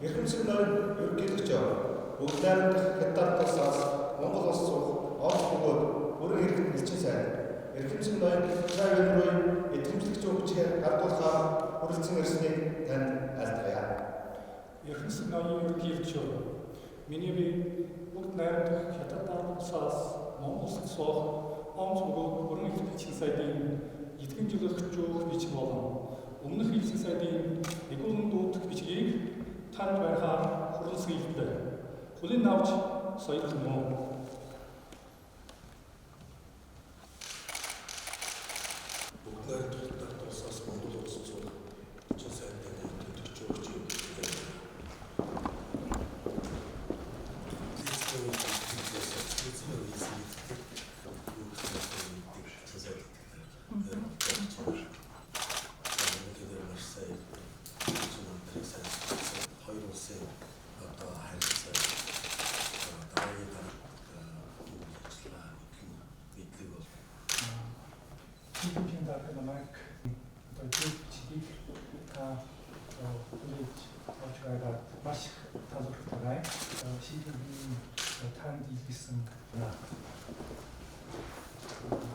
Эрхэмсэг ноён ерөнхийлөгч Бүгд найрамдах Хятад улсаас Монгол улс суух онц бөгөөд бүрэн эрхт элчин сайд Эрхэмсэг ноён Чай Вэнрүй эдгэмжлэгч өгчээр гардуулахаар хүрэлцэн ирснийг танд айлтгая. Эрхэмсэг ноён ерөнхийлөгч, миний бие бүгд найрамдах Хятад улсаас Монгол улсад суух онц бөгөөд бүрэн эрхт элчин сайдын итгэмжлэх жөөх бичиг болон өмнөх элчин сайдын эгүүлэн дуудах бичгийг танд барихаар хүрэлцэн ирлээ. Хүлээн авч соёлох нь. Бүгд найрамдах Хятад улсаас Монгол улсад суух элчин сайдын итгэмжлэгч өгчийг хоёр улсын одоо харилцаа дараагийн дараа үйл ажиллагаа мэдлэг бол Си Цзиньпин дарга намайг одоо жил бичгийг та хүлээж авч байгаад маш их талархаж байгаа. Си Цзиньпин танд илгээсэн байна.